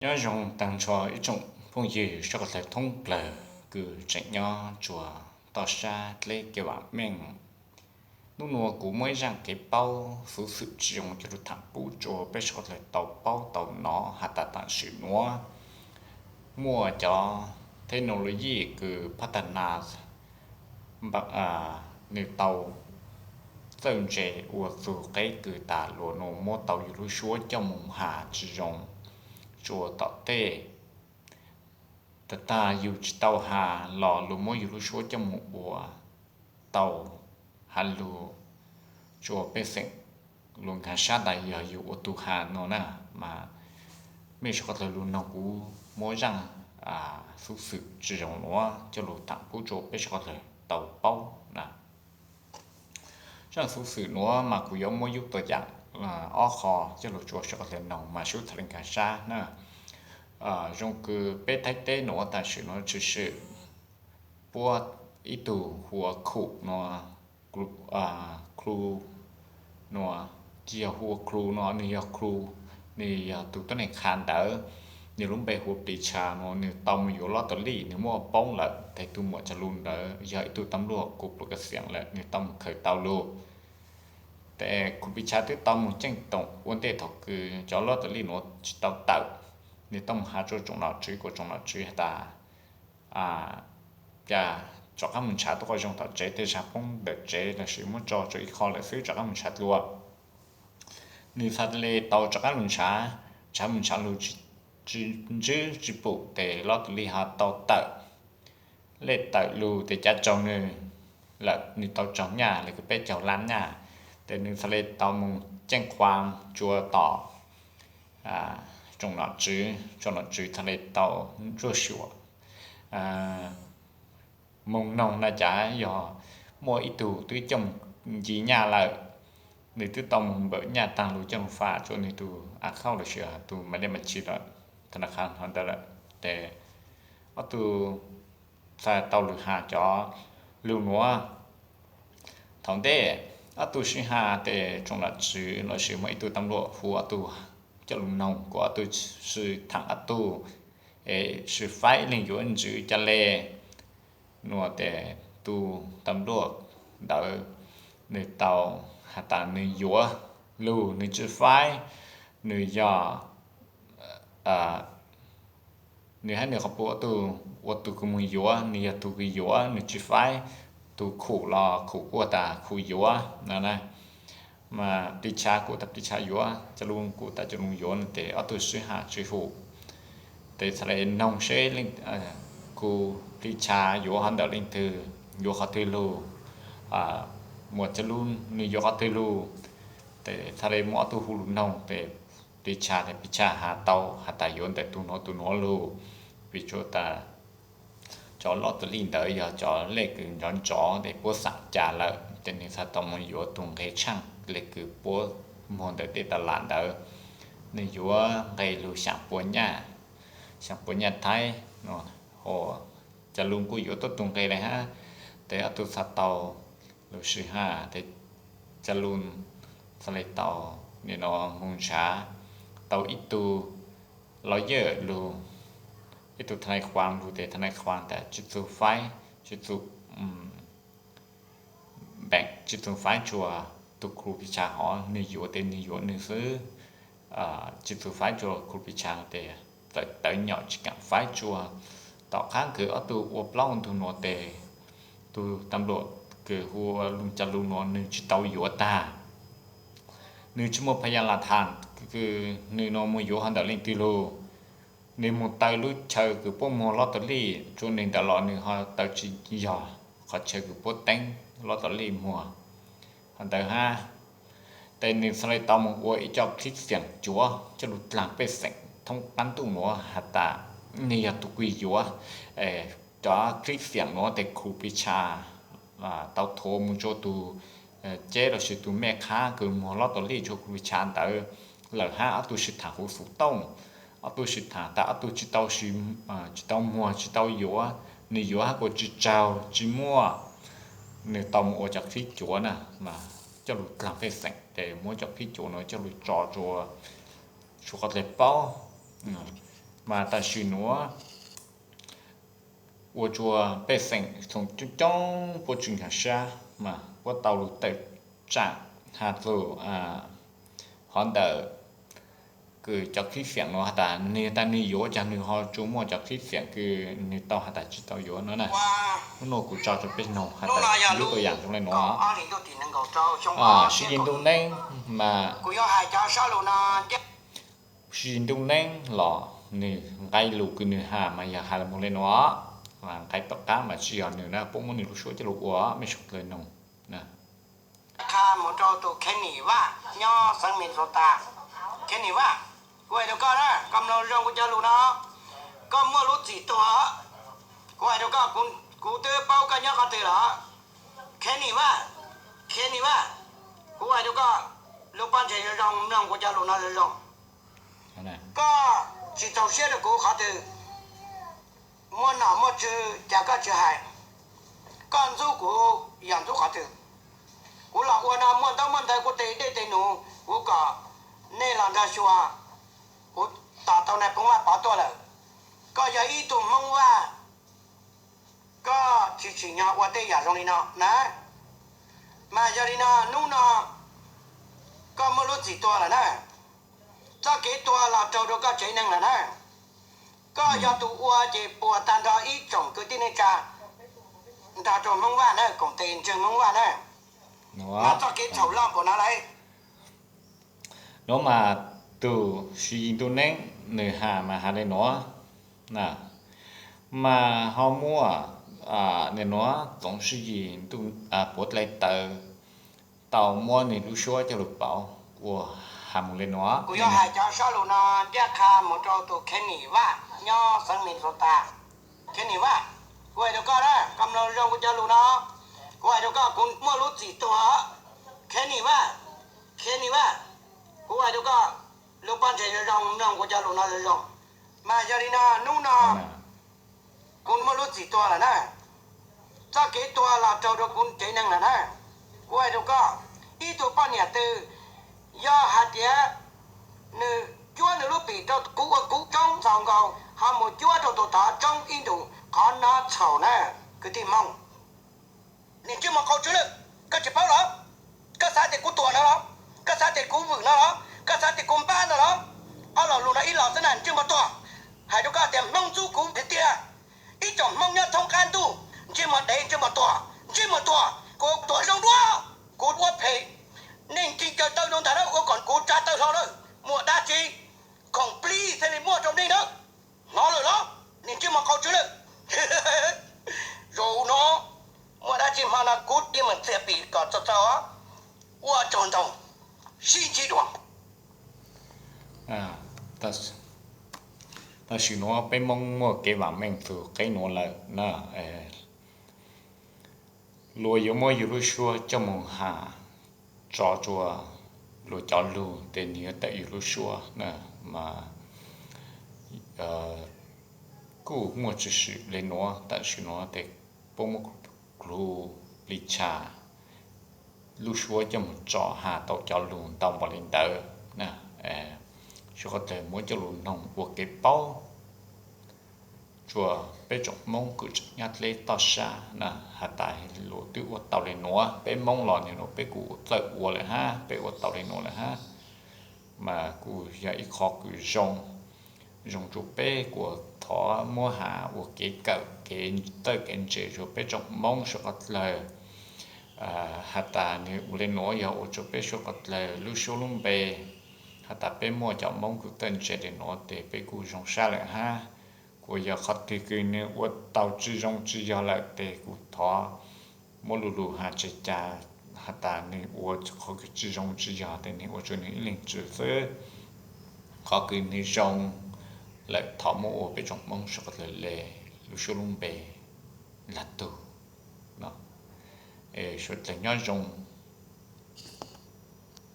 Nyob zoo tag nrho ib tsoom phooj ywg sawv daws thoob plaws kws tseem nyob rua toj sab dleb kev vam meej. Hnub nuav kuv muaj ib zaaj kev paub xuv xwm tsi zoo coj lug thaam pub rua peb sawv daws tau paub tau nov has tas tam sim nuav muaj cov technology kws pab tag nas nws tau txawj ntse ua txug qeb kws tas luas nuav muab tau yug lub suab coj moog has tsi zoo rua tom tej. Tag tag yug tsi tau has los luas muab yug lub suab coj moog ua tau has lug rua pej xeem lug nkaag sab tas yog yug ua tug has no na. Mas mej sawv daws lug noog kuv muab zaaj xuv xwm tsi zoo nuav coj lug thaam pub rua peb sawv daws tau paub na. Zaaj xuv xwm nuav mas kuv yuav muab yub tau yaam ob qho coj lug rua sawv daws noog mas sub txhaj le nkaag sab na. Zoo kws peb Thaib teb nuav tam sim nuav tshwm sim puab ib tug hu ua Khum no, Khum no, tsi yog hu ua Khum no, nwg yog Khum, nwg yog tug tuab neeg qha ntawv, nwg lub npe hu ua Plis Tshas no, nwg tau moog yuav lottery, nwg muab poob lawm, tes tug muam Tsav Lug ntawd yog ib tug tam luaj kuj pluav ka xiam lawm, nwg tau moog khaws tau lug. Tes Khum Plis Tshas twb tau moog ceeb toom ua ntej thaum kws cov lottery nuav tsi tau tawm, nwg tau moog has rua tsoom nom tswv kuas tsoom nom tswv has tas, ca rov qaab moog nrhav tuaj quaj zoo tom tsev, tej zag poob ntawm tsev lossis muab tso rua ib qho lawm xwb, rov qaab moog nrhav dlua. Nwg txhad le tau rov qaab lug nrhav, nrhav moog nrhav lug tsi ntsib tsi pum tes lottery ho tau tawm, lej tawm lug tes cav raug nwg lawm, nwg tau raug nyaj le kws peb caug lab nyaj. Tes nwg txhad le tau moog ceeb qhuas rua tom tsoom nom tswv, tsoom nom tswv txhad le tau ntsuaj xyuam moog noog na, cav yog muaj ib tug twb coj moog nce nyaj lawm, nwg twb tau moog npawm nyaj taag lug coj moog faj rua nwg tug account lossis tug maiv dej maiv tshis lawm, tha na qha hov ntawd lawm. Tes ob tug txhad tau lug has cov lug nuav. Thaum ntej ob tug sib has tes tsoom nom tswv lossis muaj ib tug tam luaj hu ob tug coj lug noog, kuas ob tug sib thaam ob tug, es sib faib leej yuav ntsws ca le. Nuav tes tug tam luaj ntawd nwg tau has tas nwg yuav lug, nwg tsi faib, nwg yog nwg hab nwg qhov puj ob tug ua tug kws moog yuav, nwg yog tug kws yuav, nwg tsi faib. Tug Khum los Khum kuj tas Khum yuav no na, mas Plis Tshas kuj tas Plis Tshas yuav, Ca Lug kuj tas Ca Lug yuav no tes ob tug sib has tsi hum. Tes txhad le noog seb kuv Plis Tshas yuav hov ntawm leej twg, yuav qhov twg lug, muam Ca Lug nwg yuav qhov twg lug. Tes txhad le muab ob tug hu lug noog tes Plis Tshas tes Plis Tshas has tau has tas yuav ntawm tug nuav tug nuav lug, vim tsua tas cov lottery ntawd yog cov lej kws nrov nrov tes puab xam cas lawm, ces nwg txhad tau moog yuav tug nqe tshaaj le kws puab muag ntawm tej tas lam ntawd. Nwg yuav nqe lug xyaa pua nyaj, xyaa pua nyaj Thaib. Ca Lug kuj yuav tuab tug nqe le hab, tes ob tug txhad tau lug sib has tes Ca Lug txhad le tau nim no moog nrhav tau ib tug lawyer lug, ib tug tha nai khuam lug tes tha nai khuam tas tsi txug faib, tsi txug npeem, tsi txug faib tsua tug Khum Plis Tshas hov, nwg yuav tes nwg yuav nwg xwb, tsi txug faib tsua Khum Plis Tshas tes tawv tawv nyom tsi kaam faib tsua. Tom qaab kws ob tug ua plaub ua ntug nuav tes tug tam luaj kws hu ua Ca Lug nuav nwg tsi tau yuav tag. Nwg tsi muaj phas yas las thas kws nwg nuav moog yuav hov ntawm leej twg lug. Nwg moog taw lub chaw kws puab muag lottery tsua nwg ntawd los nwg ho taw tsi yog qhov chaw kws puab teeb lottery muag hov ntawd hab. Tes nwg txhad le tau moog ua ib co clip xiam cuav coj lug dlaag pej xeem thoob qab ntuj nuav has tas nwg yog tug kws yuav. Cov clip xiam nuav tes Khum Plis Tshas tau thuav moog tsua tug ceb lossis tug mej qhab kws muag lottery tsua Khum Plis Tshas ntawd lawm hab ob tug sib thaam huv xum tooj. Ob tug sib thaam tas ob tug tsi tau, tsi tau muag tsi tau yuav, nwg yuav hab kuas tsi tsaug tsi muaj. Nwg tau moog ua cov clip cuav na, coj lug dlaag pej xeem tes muab cov clip cuav nuav coj lug tso tsua sua qhov teg paub. Mas tam sim nuav ua rua pej xeem txhua coob coob puab tsi nkaag sab mas puab tau lug tawm tsaam has txug hov ntawm kws cov qhib xiam nuav has tas nwg tas nwg yuav, cas nwg ho tsi muaj cov qhib xiam kws nwg tau has tas tsi tau yuav no na. Nub nuav kuv tso rua peb noog has tas lub tau yaam zoo le nuav. Sib Yig Ntuj Neeb mas, Sib Yig Ntuj Neeb los nwg nqe lug kws nwg has mas yog has moog le nuav, nqe tom qab mas tsi yog nwg na, puab muab nwg lub suab coj lug ua mej sawv dlawg noog. Qha mus rau tus Kenny Vaj nyob xeev Minnesota. Kenny Vaj, kuv hais rau koj na, koj mloog zoo kuv cov lug no, koj muaj lub txim tuag. Kuv hais rau koj, kuv twb paub koj nyob qhov twg lawm. Kenny Vaj, Kenny Vaj, kuv hais rau koj, lub pob ntseg zoo zoo, mloog kuv cov lug no zoo zoo. Koj tsis txaus siab rau kuv qhov twg? Muaj nom muaj tswv cas koj tsis hais? Koj ntxub kuv yog ntxub qhov twg? Kuv los ua no muaj ntaub muaj ntawv, kuv tes dej tes num, kuv kom nej los nrog xyuas, kuv tos tau nais phoo Vaj Pov tuaj lawm. Koj yog ib tug Hmoob Vaj, koj tsis tsim nyog ua tej yam zoo li no na. Mas yog li no, hnub no koj muaj lub txim tuag lawm na. Txoj kev tuag los raug rau koj tsev neeg lawm na. Koj yog tus ua ces puas tag nrho ib tsoom kwv tij neej tsa nrog rau Hmoob Vaj na, koom tes ntseeg Hmoob Vaj na. Mas txoj kev txhaum loj npaum no lawm. Nuav mas tus Sib Yig Ntuj Neeb nwg has mas has le nuav, mas ho muaj, nim nuav Txoov Sib Yig Ntuj, Puav Dlai Tawv tau muab nwg lub suab coj lug pauv ua has moog le nuav. Kuv yuav hais cov sab lug no ncaj qha mus rau tus Kenny Vaj nyob xeev Minnesota. Kenny Vaj, kuv hais rau koj na, koj mloog zoo kuv cov lug no. Kuv hais rau koj, kuv muaj lub txim tuag. Kenny Vaj, Kenny Vaj, kuv hais rau koj, lub pob ntseg zoo zoo, mloog kuv cov lug no zoo zoo. Mas yog li no, hnub no kuv muaj lub txim tuag lawm na. Txoj kev tuag los raug rau kuv tsev neeg lawm na. Kuv hais rau koj, ib tug poj niam twg yog hais tias nws cuab nws lub pim rau kuv ua kuv coob txaus nkaus, ho mus cuab rau tus tod coob ib ntus, qhov no txhaum na, kwv tij Hmoob. Niam ntsej muag qau tsw lawm, koj tsis paub los? Koj xav tias kuv tuag no los? Koj xav tias kuv vwm no los? Koj xav tias kuv npab no los? Ob lo lus no ib lo xwb na, ntsej muag tuag. Hais rau koj tias Hmoob ntxub kuv tiag tiag. Ib tsoom Hmoob nyob thoob qab ntuj, ntsej muag dev, ntsej muag tuag, ntsej muag tuag, kuv tuag zoo dua, kuv ua phem. Nej ntsis caw taw rau ntag na, ua kom kuv tsa taw hlo lawm, muaj dab tsi khoom plig thiaj li muaj rau nej na. Hnov lawm los? Niam ntsej muag qau tsw lawm. Zaum no muaj dab tsi hmo no kuv cia meem txias pim kom txaus txaus. Ua tsaug ntau, sib ntsib dua. Tam sim nuav peb Moob muaj kev vam meej txug qeb nuav lawm na. Luag yuav muab yug lub suab coj moog has tso rua luag cov lug tes nwg yuav tawm yug lub suab na, mas kuj muaj tswv swm le nuav. Tam sim nuav tes puab muab lug plig tshaj lub suab coj moog tso has tau cov lug ntau npaum li ntawd na. Sawv qhov tawg muab coj lug noog ua kev paub rua peb tsoom Hmoob kws tseem nyob dleb toj sab na, has tas luag twb ua tau le nuav, peb Moob los nwg nuav peb kuj txawj ua lawm hab, peb ua tau le nuav lawm hab. Mas kuj yog ib qho kws zoo, zoo rua peb kuas thov muab has ua kev kawm kev txawj kev ntse rua peb tsoom Moob sawv qhov tawg. Has tas nwg ua le nuav yog ua rua peb sawv qhov tawg lub suab lub npe. Has tas peb muaj cov Moob kws txawj ntse le nuav tes peb kuj zoo sab lawm hab. Kuas yog qhov twg kws nwg ua tau tsi zoo tsi yog lawm tes kuj thov muab lu lug has tseg ca, has tas nwg ua qhov kws tsi zoo tsi yog tes nwg ua rua nwg ib leeg tsw xwb. Qhov kws nwg zoo lawm thov muab ua peb tsoom Moob sawv qhov tawg le lub suab lub npe lag tug. Sawv dlawg nyob zoo,